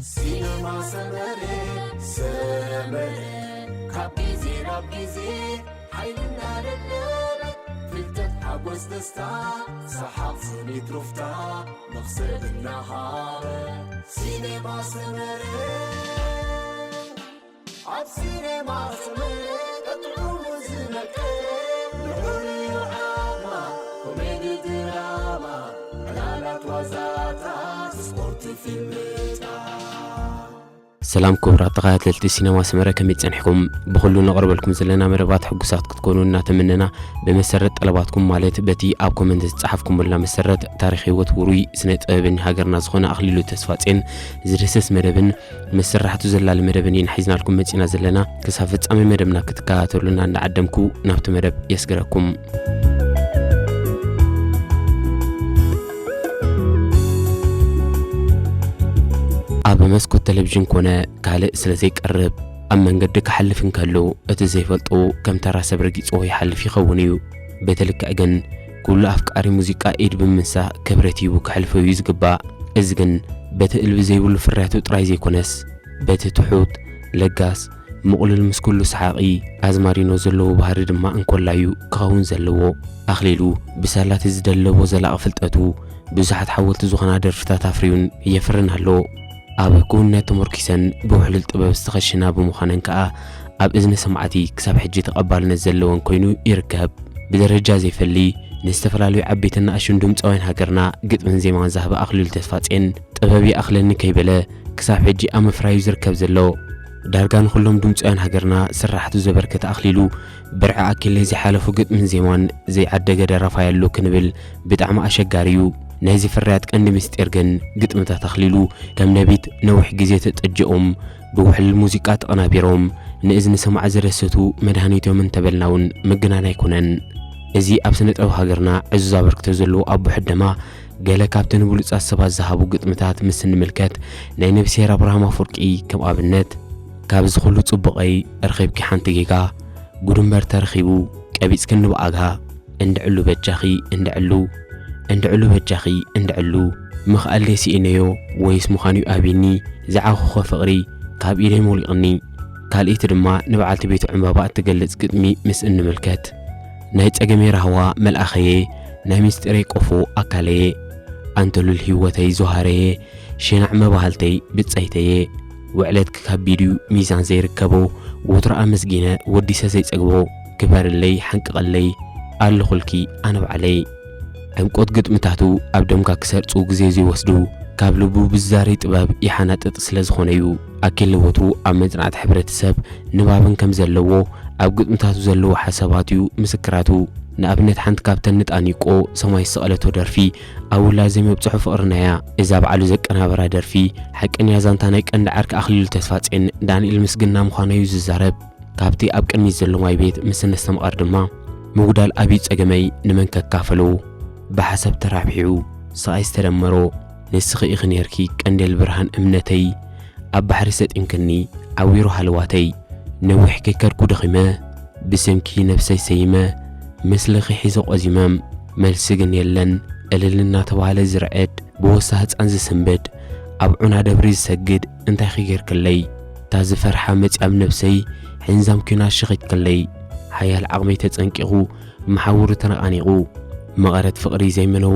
ሲነማ ሰመረ ሰመረ ካብ ግዜ ናብ ግዜ ሓይልና ደደበ ፍልጠት ሓጎስ ደስታ ሰሓቕ ስኒት ሩፍታ መኽሰብ እናሃበ ሲነማ ሰመረ ኣብ ሲነማ ሰመረ ጥዑሙ ዝመቀ ልዑል እዩ ዓማ ኮሜዲ ድራማ ዕላላት ዋዛታት ስፖርት ፊልምታ ሰላም ክቡራት ተኸታተልቲ ሲነማ ሰመረ ከመይ ጸኒሕኩም? ብኹሉ ነቕርበልኩም ዘለና መደባት ሕጉሳት ክትኮኑ እናተመነና ብመሰረት ጠለባትኩም ማለት በቲ ኣብ ኮመንት ዝጸሓፍኩምልና መሰረት ታሪኽ ህይወት ውሩይ ስነ ጥበበኛ ሃገርና ዝኾነ ኣኽሊሉ ተስፋጼን ዝድህስስ መደብን ምስ ስራሕቱ ዘላሊ መደብን ኢና ሒዝናልኩም መጺና ዘለና። ክሳብ ፍጻሜ መደብና ክትከታተሉና እንዳዓደምኩ ናብቲ መደብ የስግረኩም። ኣብ መስኮት ቴሌቪዥን ኮነ ካልእ ስለ ዘይቀርብ ኣብ መንገዲ ክሓልፍ እንከሎ እቲ ዘይፈልጦ ከም ተራ ሰብ ረጊጽዎ ይሓልፍ ይኸውን እዩ። በቲ ልክዕ ግን ኩሉ ኣፍቃሪ ሙዚቃ ኢድ ብምንሳእ ክብረት ሂቡ ክሕልፎ እዩ ዝግባእ። እዚ ግን በቲ እልቢ ዘይብሉ ፍርያቱ ጥራይ ዘይኮነስ በቲ ትሑት፣ ለጋስ፣ ምቕሉል ምስ ኩሉ ሰሓቒ ኣዝማሪኖ ዘለዎ ባህሪ ድማ እንኮላዩ ክኸውን ዘለዎ። ኣኽሊሉ ብሳላቲ ዝደለቦ ዘላቒ ፍልጠቱ ብዙሓት ሓወልቲ ዝኾና ደርፍታት ኣፍርዩን የፍርን ኣሎ። ኣብ ክውንነት ተመርኪሰን ብውሕሉል ጥበብ ዝተኸሽና ብምዃነን ከኣ ኣብ እዝኒ ሰማዕቲ ክሳብ ሕጂ ተቐባልነት ዘለወን ኮይኑ ይርከብ። ብደረጃ ዘይፈሊ ንዝተፈላለዩ ዓበይትን ንኣሽቱን ድምጻውያን ሃገርና ግጥምን ዜማን ዝሃበ ኣኽሊሉ ተስፋጼን ጥበብ ይኣኽለኒ ከይበለ ክሳብ ሕጂ ኣብ ምፍራዩ ዝርከብ ዘሎ። ዳርጋ ንኹሎም ድምጻውያን ሃገርና ስራሕቱ ዘበርከተ ኣኽሊሉ ብርዒ ኣኪለ ዘይሓለፎ ግጥምን ዜማን ዘይዓደገ ደራፋይ ኣሎ ክንብል ብጣዕሚ ኣሸጋሪ እዩ። ናይዚ ፍርያት ቀንዲ ምስጢር ግን ግጥምታት ኣኽሊሉ ከም ነቢት ነዊሕ ግዜ ተጠጅኦም ብውሕሉል ሙዚቃ ተቐናቢሮም ንእዝኒ ሰማዒ ዘደሰቱ መድሃኒት እዮም እንተበልና እውን ምግናን ኣይኮነን። እዚ ኣብ ስነ ጥበብ ሃገርና ዕዙዝ ኣበርክቶ ዘለዎ ኣቦ ሕደማ ገለ ካብቲ ንብሉጻት ሰባት ዝሃቡ ግጥምታት ምስ እንምልከት ናይ ነብስሄር ኣብርሃም ኣፈወርቂ ከም ኣብነት፣ ካብዚ ኩሉ ጽቡቐይ ረኺብኪ ሓንቲ ጌጋ፣ ጉድ እምበር ተረኺቡ ቀቢጽክኒ ብኣጋ፣ እንድዕሉ በጃኺ እንድዕሉ፣ እንድዕሉ በጃኺ እንድዕሉ፣ ምኽኣለይ ስኢነዮ ወይስ ምዃኑ'ዩ ኣቢኒ፣ ዝዓኾኸ ፍቕሪ ካብ ኢደይ ሞሊቕኒ። ካልኣይቲ ድማ ንበዓልቲ ቤቱ ዕምባባ እትገልጽ ግጥሚ ምስ እንምልከት፣ ናይ ጸገመይ ራህዋ መልኣኸየ፣ ናይ ምስጢረይ ቆፎ ኣካለየ፣ ኣንተሉል ህይወተይ ዞሃረየ፣ ሸናዕ መባህልተይ ብጸይተየ፣ ውዕለትኪ ካብ ቢድዩ ሚዛን ዘይርከቦ፣ ወትሩ ኣመስጊነ ወዲሰ ዘይጸግቦ፣ ክበርለይ ሓንቅቐለይ ኣለኹልኪ ኣነ ባዕለይ። ዕምቆት ግጥምታቱ ኣብ ደምካ ክሰርጹ ግዜ ዘይወስዱ፣ ካብ ልቡ ብዝዛረይ ጥበብ ይሓናጥጥ ስለ ዝኾነ'ዩ። ኣኪለ ወትሩ ኣብ መጽናዕቲ ሕብረተሰብ ንባብን ከም ዘለዎ ኣብ ግጥምታቱ ዘለዉ ሓሳባት እዩ ምስክራቱ። ንኣብነት ሓንቲ ካብተን ንጣኒቆ ሰማይ ዝሰቐለቶ ደርፊ ኣብ ውላድ ዘይመብጽሑ ፍቕርና'ያ። እዛ ባዕሉ ዘቀናበራ ደርፊ ሓቀኛ ዛንታ ናይ ቀንዲ ዓርኪ ኣኽሊሉ ተስፋጼን ዳንኤል ምስግና ምዃና'ዩ ዝዛረብ። ካብቲ ኣብ ቅድሚት ዘሎ ማይ ቤት ምስ እነስተምቐር ድማ፣ ምጉዳል ኣብዩ ጸገመይ ንመን ከካፍሎ? ብሓሳብ ተራብሒዑ ስቓይ ዝተደመሮ፣ ንስኺ ኢኺ ኔርኪ ቀንዴል ብርሃን እምነተይ፣ ኣብ ባሕሪ ሰጢምክኒ ዓዊሩ ሃለዋተይ። ነዊሕ ከይከድኩ ደኺመ፣ ብስምኪ ነብሰይ ሰይመ፣ ምስልኺ ሒዘ ቆዚመ፣ መልሲ ግን የለን እልል እናተባህለ ዝርዕድ፣ ብወሳ ህጻን ዝስንብድ፣ ኣብ ዑና ደብሪ ዝሰግድ እንታይኺ ጌርክለይ? እታ ዝፈርሓ መጺኣ ኣብ ነብሰይ፣ ሕንዛም ኲናት ሸኺትክለይ። ሓያል ዓቕመይ ተጸንቂቑ፣ መሓውሩ ተነቓኒቑ። መቐረት ፍቕሪ ዘይመነዎ፣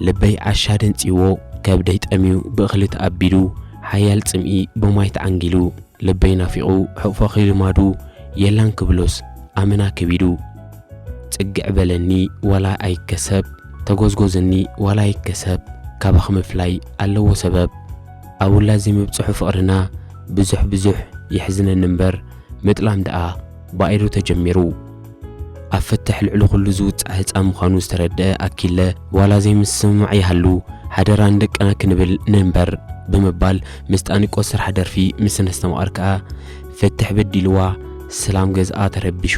ልበይ ዓሻ ደንጺዎ፣ ከብደይ ጠምዩ ብእኽሊ ተኣቢዱ፣ ሓያል ጽምኢ ብማይ ተዓንጊሉ። ልበይ ናፊቑ ሕቕፎኺ ልማዱ፣ የላን ክብሎስ ኣመና ከቢዱ። ጽግዕ በለኒ ዋላ ኣይከሰብ፣ ተጎዝጎዝኒ ዋላ ኣይከሰብ፣ ካባኺ ምፍላይ ኣለዎ ሰበብ። ኣብ ውላድ ዘይምብጽሑ ፍቕርና ብዙሕ ብዙሕ የሕዝነኒ እምበር፣ ምጥላም ደኣ ባኢሩ ተጀሚሩ። ኣብ ፍትሕ ልዕሊ ኩሉ ዝውጻዕ ህጻን ምዃኑ ዝተረድአ ኣኪለ፣ ዋላ ዘይምስምማዕ ይሃሉ፣ ሓደራ ንደቅና ክንብል ንንበር ብምባል ምስ ጣኒቆ ስራሕ ደርፊ ምስ ነስተማቐር ከኣ፣ ፍትሕ በዲልዋ፣ ሰላም ገዝኣ ተረቢሹ፣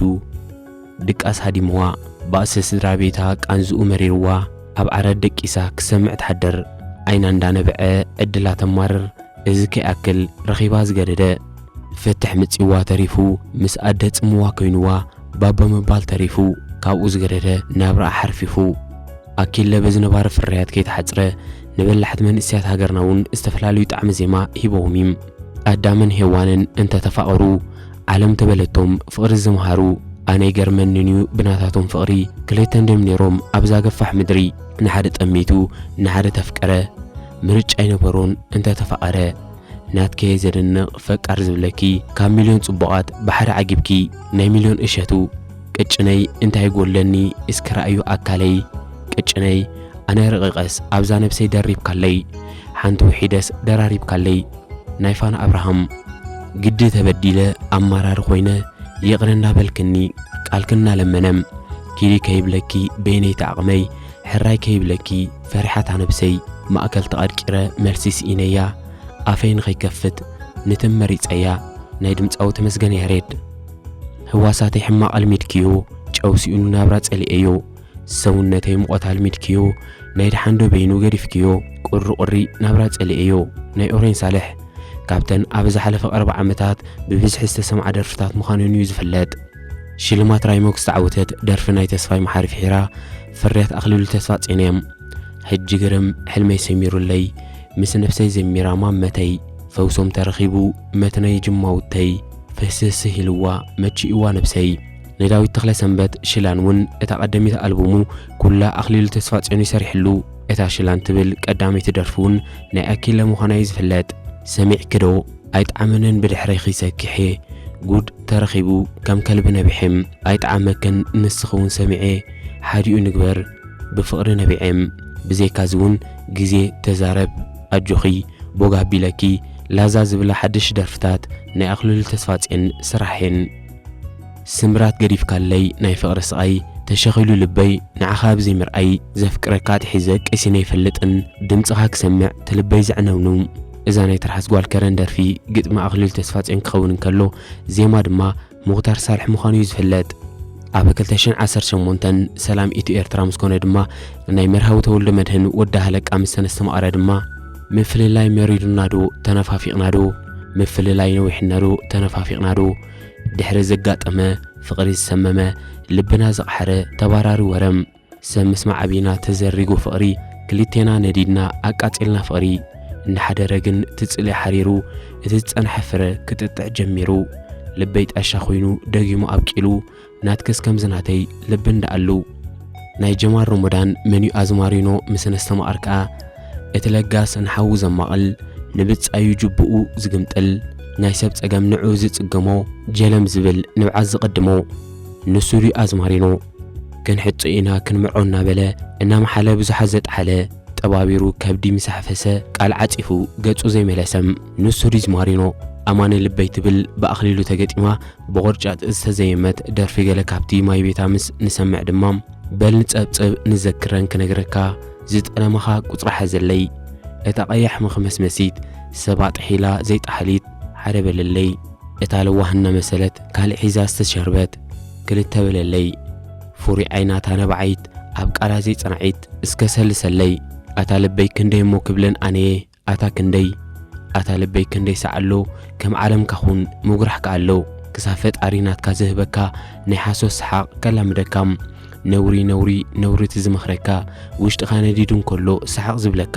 ድቃስ ሃዲምዋ፣ ባእሲ ስድራ ቤታ ቃንዝኡ መሪርዋ፣ ኣብ ዓራት ደቂሳ ክሰምዕ ትሓድር፣ ዓይና እንዳነበዐ ዕድላ ተማርር፣ እዚ ከይኣክል ረኺባ ዝገደደ፣ ፍትሕ ምጺዋ ተሪፉ ምስ ኣደ ጽምዋ ኮይንዋ፣ ባባ ምባል ተሪፉ ካብኡ ዝገደደ ናብራኣ ሓርፊፉ። ኣኪለ በዚ ነባሪ ፍርያት ከይተሓጽረ ንበላሕቲ መንእሰያት ሃገርና እውን ዝተፈላለዩ ጣዕሚ ዜማ ሂቦዎም እዩ። ኣዳምን ሄዋንን እንተተፋቐሩ፣ ዓለም ተበለቶም ፍቕሪ ዝምሃሩ። ኣነ ይገርመንን እዩ ብናታቶም ፍቕሪ፣ ክልተ እንድዮም ነይሮም ኣብዛ ገፋሕ ምድሪ። ንሓደ ጠሚቱ ንሓደ ተፍቀረ፣ ምርጫ ኣይነበሮን እንተተፋቐረ። ናትከየ ዘደንቕ ፈቃር ዝብለኪ፣ ካብ ሚልዮን ጽቡቓት ብሓደ ዓጊብኪ፣ ናይ ሚልዮን እሸቱ። ቅጭነይ እንታይ ይጎድለኒ እስኪ ረኣዩ ኣካለይ። ቅጭነይ ኣነ ረቂቐስ ኣብዛ ነብሰይ ደሪብካለይ፣ ሓንቲ ውሒደስ ደራሪብካለይ። ናይ ፋና ኣብርሃም። ግዲ ተበዲለ ኣማራሪ ኮይነ፣ ይቕረ እንዳበልክኒ ቃልኪ እናለመነ፣ ኪዲ ከይብለኪ በይነይቲ ዓቕመይ፣ ሕራይ ከይብለኪ ፈሪሓታ ነብሰይ። ማእከል ተቐድቂረ መልሲ ስኢነያ፣ ኣፈይ ንኸይከፍት ንትም መሪጸያ። ናይ ድምጻዊ ተመስገን ያሬድ። ህዋሳተይ ሕማቕ ኣልሚድክዮ፣ ጨው ስኢኑ ናብራ ጸሊኤዮ። ሰውነተይ ሙቐት ኣልሚድክዮ፣ ናይ ደሓን ዶ በይኑ ገዲፍክዮ። ቁሪ ቁሪ ናብራ ጸሊኤዮ፣ ናይ ኦሬን ሳልሕ። ካብተን ኣብ ዝሓለፈ ቀረባ ዓመታት ብብዝሒ ዝተሰምዓ ደርፍታት ምዃነን እዩ ዝፍለጥ። ሽልማት ራይሞክ ዝተዓወተት ደርፊ ናይ ተስፋይ መሓሪ ፍሒራ፣ ፍርያት ኣኽሊሉ ተስፋጼን እዮም። ሕጂ ግርም፣ ሕልመይ ሰሚሩለይ፣ ምስ ነብሰይ ዘሚራ ማመተይ፣ ፈውሶም ተረኺቡ መትነይ ጅማውተይ፣ ፍስስህ ኢልዋ መቺእዋ ነብሰይ። ንዳዊት ተኽለሰንበት ሽላን እውን እታ ቀደሚት ኣልቡሙ ኩላ ኣኽሊሉ ተስፋጼኑ ይሰርሕሉ። እታ ሽላን ትብል ቀዳመይቲ ደርፊ እውን ናይ ኣኪለ ምዃና እዩ ዝፍለጥ። ሰሚዕኪ ዶ? ኣይጠዓመንን ብድሕረይኺ ሰኪሐ፣ ጉድ ተረኺቡ ከም ከልቢ ነቢሐ። ኣይጠዓመክን ንስኺ እውን ሰሚዐ፣ ሓዲኡ ንግበር ብፍቕሪ ነቢዐ። ብዘይካዚ እውን ግዜ ተዛረብ፣ ኣጆኺ፣ ቦግ ኣቢለኪ፣ ላዛ ዝብላ ሓድሽ ደርፍታት ናይ ኣኽሊሉ ተስፋጼን ስራሕ እየን። ስምብራት ገዲፍካለይ ናይ ፍቕሪ ስቓይ፣ ተሸኺሉ ልበይ ንዓኻ ብዘይምርኣይ፣ ዘፍቅረካ ኣትሒዘ ቀሲነ ኣይፈልጥን፣ ድምጽኻ ክሰምዕ ተልበይ ዘዕነውንው። እዛ ናይ ትርሓስ ጓል ከረን ደርፊ ግጥሚ ኣኽሊሉ ተስፋጼን ክኸውን እንከሎ፣ ዜማ ድማ ሙኽታር ሳልሕ ምዃኑ እዩ ዝፍለጥ። ኣብ ክልተ ሽሕን ዓሰርተ ሸሞንተን ሰላም ኢትዮ ኤርትራ ምስ ኮነ ድማ፣ ናይ መርሃዊ ተወልደ መድህን ወዲ ሃለቃ ምስ ተነስተማቐረ ድማ፣ ምፍልላይ መሪዱና ዶ ተነፋፊቕና ዶ? ምፍልላይ ነዊሕና ዶ ተነፋፊቕና ዶ? ድሕሪ ዘጋጠመ ፍቕሪ ዝሰመመ፣ ልብና ዘቕሓረ ተባራሪ ወረ፣ ሰብ ምስማዕ ኣቢና ተዘሪጉ ፍቕሪ፣ ክልቴና ነዲድና ኣቃጺልና ፍቕሪ። እናሓደረ ግን እቲ ጽልኢ ሓሪሩ፣ እቲ ዝጸንሐ ፍረ ክጥጥዕ ጀሚሩ። ልበይ ጣሻ ኮይኑ ደጊሙ ኣብቂሉ፣ ናትክስ ከምዚ ናተይ ልቢ እንዳኣሉ። ናይ ጀማል ሮሞዳን መንዩ ኣዝማሪኖ ምስ ነስተማቐር ከኣ፣ እቲ ለጋስ ንሓዉ ዘማቕል፣ ንብጻዩ ጅቡኡ ዝግምጥል፣ ናይ ሰብ ጸገም ንዕኡ ዝጽገሞ፣ ጀለም ዝብል ንብዓት ዝቕድሞ፣ ንሱ ድዩ ኣዝማሪኖ? ክንሕጾ ኢና ክንምርዖ እናበለ፣ እናመሓለ ብዙሓት ዘጥሓለ፣ ጠባቢሩ ከብዲ ምስ ኣሕፈሰ፣ ቃል ዓጺፉ ገጹ ዘይመለሰ፣ ንሱ ድዩ ዝማሪኖ? ኣማኒ ልበይ ትብል ብኣኽሊሉ ተገጢማ፣ ብቑርጫጭ ዝተዘየመት ደርፊ ገለ ካብቲ ማይ ቤታ ምስ ንሰምዕ ድማ፣ በል ንጸብጽብ ንዘክረን ክነግረካ፣ ዝጠለመኻ ቁጽራ ሓዘለይ። እታ ቀያሕ መኽመስመሲት፣ ሰባ ጥሒላ ዘይጠሓሊት፣ ሓደ በለለይ። እታ ለዋህ እናመሰለት ካልእ ሒዛ ዝተሸርበት፣ ክልተ በለለይ። ፍሩይ ዓይና እታ ነባዒት፣ ኣብ ቃላ ዘይጸናዒት፣ እስከ ሰልሰለይ። ኣታ ልበይ ክንደይ እሞ ክብለን ኣነየ፣ ኣታ ክንደይ፣ ኣታ ልበይ ክንደይ ሰዓሎ፣ ከም ዓለምካ ኩን ምጉራሕ ከኣሎ። ክሳብ ፈጣሪ ናትካ ዝህበካ ናይ ሓሶት ሰሓቕ ከላምደካ። ነውሪ፣ ነውሪ፣ ነውሪ እቲ ዝመኽረካ፣ ውሽጥኻ ነዲዱ እንከሎ ሰሓቕ ዝብለካ።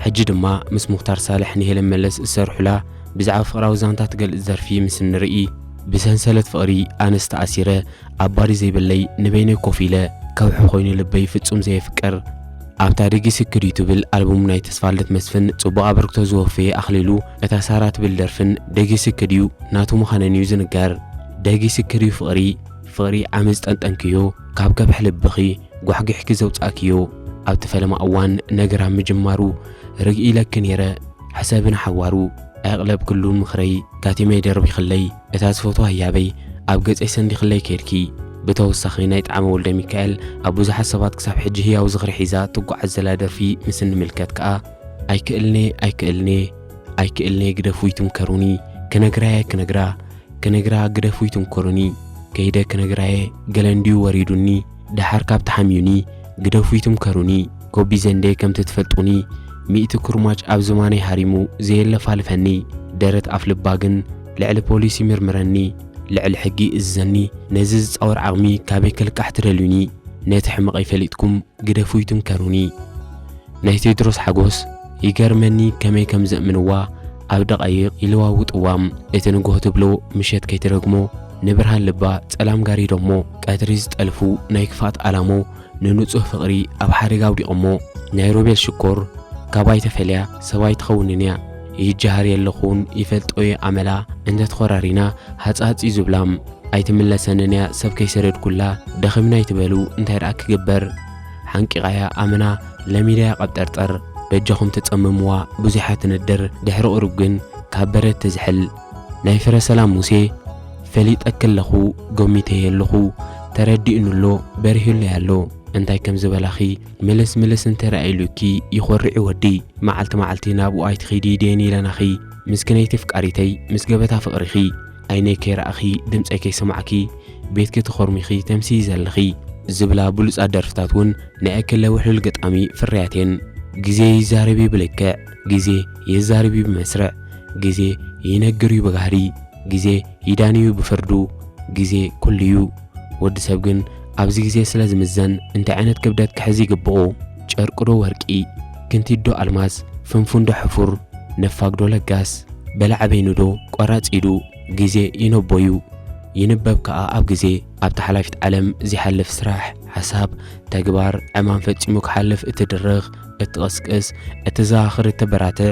ሕጂ ድማ ምስ ሙኽታር ሳልሕ ንሄለን መለስ ዝሰርሑላ ብዛዕባ ፍቕራዊ ዛንታ ትገልጽ ደርፊ ምስ እንርኢ፣ ብሰንሰለት ፍቕሪ ኣነስ ተኣሲረ፣ ኣባዲ ዘይብለይ ንበይነይ ኮፍ ኢለ፣ ከውሒ ኮይኑ ልበይ ፍጹም ዘየፍቅር። ኣብታ ደጊስኪ ድዩ ትብል ኣልቡም ናይ ተስፋልደት መስፍን ጽቡቕ ኣበርክቶ ዝወፈየ ኣኽሊሉ፣ እታ ሳራ ትብል ደርፍን ደጊስኪ ድዩ ናቱ ምዃነን እዩ ዝንገር። ደጊስኪ ድዩ ፍቕሪ፣ ፍቕሪ ዓመጽ ጠንጠንክዮ፣ ካብ ከብሒ ልብኺ ጓሕጒሕኪ ዘውጻእክዮ። ኣብቲ ፈለማ እዋን ነገር ኣብ ምጅማሩ ርግእ ኢለኪ ነይረ፣ ሕሰቢ ንሓዋሩ። ኣየቕለብክሉን ምኽረይ ካቲመይ ደርቢኽለይ፣ እታ ዝፈትዋ ህያበይ ኣብ ገጸይ ሰንዲኽለይ ከድኪ። ብተወሳኺ ናይ ጣዕመ ወልደሚካኤል ኣብ ብዙሓት ሰባት ክሳብ ሕጂ ህያው ዝኽሪ ሒዛ ትጓዓዝ ዘላ ደርፊ ምስ እንምልከት ከኣ፣ ኣይክእልን'የ፣ ኣይክእልን'የ፣ ኣይክእልን'የ ግደፉ ይትምከሩኒ፣ ክነግራ'የ ክነግራ፣ ክነግራ ግደፉ ይትምከሩኒ፣ ከይደ ክነግራ'የ ገለ እንድዩ ወሪዱኒ፣ ደሓር ካብ ተሓምዩኒ፣ ግደፉ ይትምከሩኒ፣ ጎቢዘ እንድየ ከምቲ ትፈልጡኒ፣ ሚእቲ ኩርማጅ ኣብ ዝማነይ ሃሪሙ ዘየለፋልፈኒ፣ ደረት ኣፍ ልባ ግን ልዕሊ ፖሊስ ይምርምረኒ፣ ልዕሊ ሕጊ ይእዝዘኒ፣ ነዚ ዝጻወር ዓቕሚ ካበይ ክልቃሕ ትደልዩኒ? ነቲ ሕመቐይ ፈሊጥኩም ግደፉ ይትምከሩኒ። ናይ ቴድሮስ ሓጎስ ይገርመኒ ከመይ ከም ዘእምንዋ ኣብ ደቓይቕ ይለዋውጥዋ። እቲ ንግሆ ትብሎ ምሸት ከይትደግሞ ንብርሃን ልባ ጸላም ጋሪዶሞ ቀትሪ ዝጠልፉ ናይ ክፍኣት ኣላሞ ንንጹህ ፍቕሪ ኣብ ሓደጋ ኣውዲቖሞ። ናይ ሮቤል ሽኮር ካባይ ተፈልያ ሰባይ ትኸውንን እያ። ይጀሃር የለኹን ይፈልጦ እየ ኣመላ እንተትኾራሪና ሃጻጽ እዩ ዝብላ። ኣይትምለሰንን እያ ሰብ ከይሰደድኩላ ደኺምና ይትበሉ እንታይ ደኣ ክግበር። ሓንቂቓያ ኣመና ለሚዳያ ቀብጠርጠር በጃኹም ተጸምምዋ ብዙሕ እያ ትነድር ድሕሪ ቁሩብ ግን ካብ በረድ ትዝሕል። ናይ ፍረ ሰላም ሙሴ ፈሊጠኪ ኣለኹ ጎሚተየ ኣለኹ ተረዲኡኒ ኣሎ በሪሁለይ ኣሎ እንታይ ከም ዝበላኺ ምልስ ምልስ እንተ ረኣይሉኪ ይኾርዕ ወዲ መዓልቲ መዓልቲ ናብኡ ኣይትኺዲ ደየን ኢለናኺ ምስክነይቲ ፍቃሪተይ ምስ ገበታ ፍቅሪኺ ዓይነይ ከይረኣኺ ድምፀይ ከይሰማዕኪ ቤትኪ ተኾርሚኺ ተምስዪ ዘለኺ ዝብላ ብሉፃት ደርፍታት እውን ናይ ኣከለ ውሕሉል ገጣሚ ፍርያት እየን። ግዜ ይዛረብ እዩ ብልክዕ፣ ግዜ የዛርብ እዩ ብመስርዕ፣ ግዜ ይነግር እዩ ብጋህዲ፣ ግዜ ይዳን እዩ ብፍርዱ፣ ግዜ ኩሉ እዩ። ወዲ ሰብ ግን ኣብዚ ግዜ ስለ ዝምዘን እንታይ ዓይነት ክብደት ክሕዝ ይግብኦ? ጨርቂ ዶ ወርቂ? ክንቲት ዶ ኣልማዝ? ፍንፉን ዶ ሕፉር? ነፋግ ዶ ለጋስ? በላዕ በይኑ ዶ ቆራጽ ኢዱ? ግዜ ይነቦ እዩ። ይንበብ ከኣ ኣብ ግዜ። ኣብታ ሓላፊት ዓለም ዚሓልፍ ስራሕ፣ ሓሳብ፣ ተግባር፣ ዕማም ፈጺሙ ክሓልፍ እትድርኽ፣ እትቕስቅስ፣ እትዘኻኽር፣ እተበራትዕ፣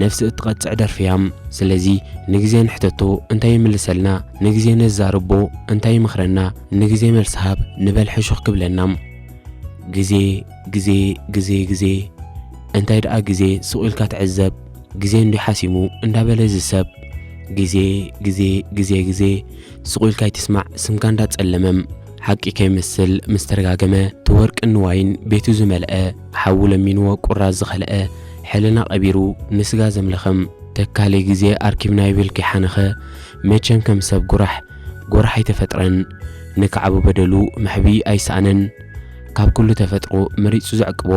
ነፍሲ እትቐጽዕ ደርፊ እያ። ስለዚ ንግዜ ንሕተቶ እንታይ ይምልሰልና? ንግዜ ነዛርቦ እንታይ ይመኽረና? ንግዜ መልሲ ሃብ ንበል ሕሹኽ ክብለና። ግዜ፣ ግዜ፣ ግዜ፣ ግዜ። እንታይ ደኣ ግዜ ስቕ ኢልካ ትዕዘብ። ግዜ እንዲ ሓሲሙ እንዳበለ ዝሰብ። ግዜ፣ ግዜ፣ ግዜ፣ ግዜ። ስቕ ኢልካ ኣይትስማዕ ስምካ እንዳጸለመም። ሓቂ ከይመስል ምስ ተረጋገመ፣ እቲ ወርቅን ንዋይን ቤቱ ዝመልአ፣ ሓዉ ለሚንዎ ቁራዝ ዝኸልአ፣ ሕልና ቀቢሩ ንስጋ ዘምለኸም። ተካሊ ግዜ ኣርኪብና ይብል ከይሓነኸ፣ መቸም ከም ሰብ ጉራሕ፣ ጎራሕ ኣይተፈጥረን። ንካዕቡ በደሉ መሕቢ ኣይሰኣነን። ካብ ኩሉ ተፈጥሮ መሪጹ ዘዕቅቦ፣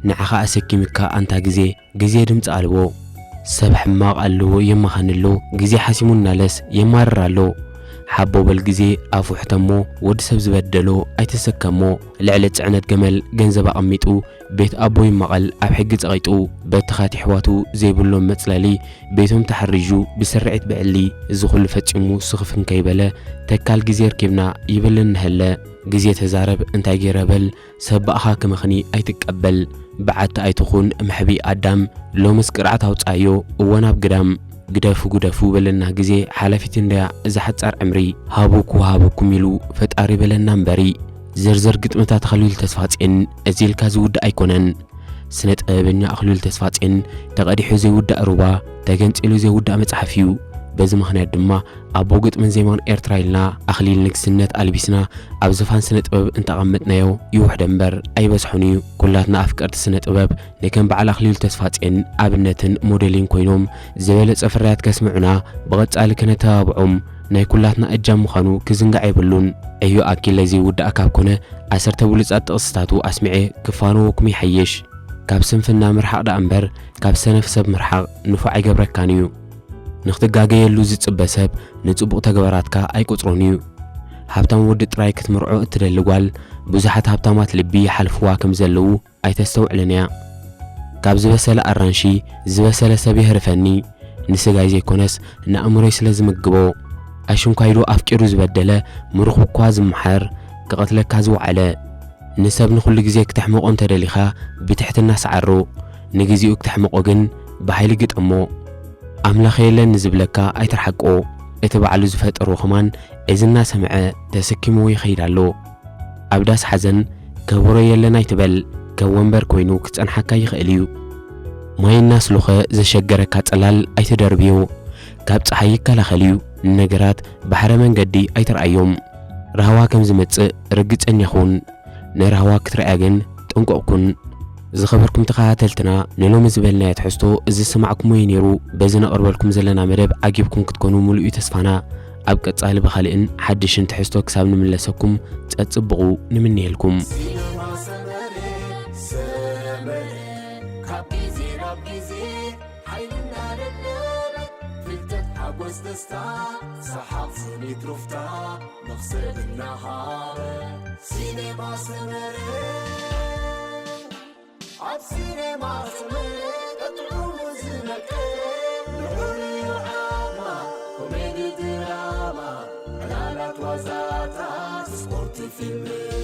ንዓኻ ኣሰኪምካ ኣንታ ግዜ፣ ግዜ ድምጺ ኣልቦ። ሰብ ሕማቕ ኣለዎ የማኻኒ ኣሎ፣ ግዜ ሓሲሙ እናለስ የማርር ኣሎ። ሓቦ በል ግዜ ኣፉ ሕተሞ፣ ወዲ ሰብ ዝበደሎ ኣይተሰከሞ። ልዕሊ ጽዕነት ገመል ገንዘብ ኣቐሚጡ፣ ቤት ኣቦ ይማቐል ኣብ ሕጊ ጸቒጡ። በትኻት የሕዋቱ ዘይብሎም መጽለሊ፣ ቤቶም ተሓሪዩ ብስርዒት ብዕሊ። እዚ ኹሉ ፈጺሙ ስኽፍ እንከይበለ፣ ተካል ግዜ ኣርኪብና ይብል እንሀለ። ግዜ ተዛረብ እንታይ ገይረ በል፣ ሰብ ብኣኻ ክመኽኒ ኣይትቀበል። በዓቲ ኣይትኹን መሕቢ ኣዳም፣ ሎምስ ቅርዓት ኣውጻዮ እወን ኣብ ግዳም። ግደፉ ግደፉ በለና ግዜ ሓላፊት እንደያ እዛ ሓጻር ዕምሪ። ሃቡኩ ሃበኩም ኢሉ ፈጣሪ በለና እምበሪ። ዝርዝር ግጥምታት ኣኽሊሉ ተስፋጼን እዚ ኢልካ ዝውዳእ ኣይኮነን። ስነ ጥበበኛ ኣኽሊሉ ተስፋጼን ተቐዲሑ ዘይውዳእ ሩባ፣ ተገንጺሉ ዘይውዳእ መጽሓፍ እዩ። በዚ ምኽንያት ድማ ኣቦ ግጥምን ዜማን ኤርትራ ኢልና ኣኽሊል ንግስነት ኣልቢስና ኣብ ዝፋን ስነ ጥበብ እንተቐመጥናዮ ይውሕደ እምበር ኣይበዝሖን እዩ። ኩላትና ኣፍቀርቲ ስነ ጥበብ ንከም በዓል ኣኽሊሉ ተስፋጼን ኣብነትን ሞዴልን ኮይኖም ዝበለጸ ፍርያት ከስምዑና ብቐጻሊ ክነተባብዖም ናይ ኩላትና እጃም ምዃኑ ክዝንጋዕ የብሉን። ዕዮ ኣኪለ ዘይውዳእ ካብ ኮነ ዓሰርተ ብሉጻት ጥቕስታቱ ኣስሚዐ ክፋነወኩም ይሓይሽ። ካብ ስንፍና ምርሓቕ ደኣ እምበር ካብ ሰነፍ ሰብ ምርሓቕ ንፉዕ ኣይገብረካን እዩ። ንኽትጋገየሉ ዝጽበ ሰብ ንጽቡቕ ተግባራትካ ኣይቆጽሮን እዩ። ሃብታም ወዲ ጥራይ ክትምርዖ እትደሊ ጓል ብዙሓት ሃብታማት ልቢ ይሓልፍዋ ከም ዘለዉ ኣይተስተውዕልን እያ። ካብ ዝበሰለ ኣራንሺ ዝበሰለ ሰብ የህርፈኒ። ንስጋይ ዘይኮነስ ንኣእምሮይ ስለ ዝምግቦ። ኣሽንኳይዶ ኣፍቂሩ ዝበደለ ምሩኽ እኳ ዝመሓር ክቐትለካ ዝወዓለ። ንሰብ ንኹሉ ግዜ ክተሕምቖ እንተደሊኻ ብትሕትና ሰዓሮ። ንግዜኡ ክተሕምቖ ግን ብሓይሊ ግጠሞ። ኣምላኽ የለን ንዝብለካ ኣይትርሓቆ። እቲ ባዕሉ ዝፈጠሮ ኸማን እዚ እናሰምዐ ተሰኪምዎ ይኸይድ ኣሎ። ኣብ ዳስ ሓዘን ከበሮ የለን ኣይትበል፣ ከም ወንበር ኮይኑ ክጸንሓካ ይኽእል እዩ። ማይ እናስሎኸ ዘሸገረካ ጽላል ኣይትደርብዮ፣ ካብ ጸሓይ ይከላኸል እዩ። ንነገራት ባሕረ መንገዲ ኣይትርኣዮም። ራህዋ ከም ዝመጽእ ርግጸኛ ኩን። ንራህዋ ክትርኣያ ግን ጥንቁቕ ኩን። ዝኸበርኩም ተኸታተልትና፣ ንሎሚ ዝበልናዮ ትሕዝቶ ዝሰማዕኩሞ እዩ ነይሩ። በዚ ነቕርበልኩም ዘለና መደብ ዓጊብኩም ክትኮኑ ምሉእ እዩ ተስፋና። ኣብ ቀጻሊ ብኻልእን ሓድሽን ትሕዝቶ ክሳብ ንምለሰኩም ጸጽብቑ ንምነየልኩም። ሲነማ ሰመረ፣ ሰመረ፣ ካብ ግዜ ናብ ግዜ ሓይልና ደለበ፣ ፍልጠት ሓጎስ ደስታ፣ ሰሓቕ ስኒት ሩፍታ፣ መኽሰብ እናሃበ። ሲነማ ሰመረ። ኣብ ሲኔማ ስምዒት ጥዑሙ ዝነቅል፣ ልዑል እዩ ዓቕማ፣ ኮሜዲ ድራማ፣ ዕላላት ዋዛታት፣ ስፖርት ፊልም።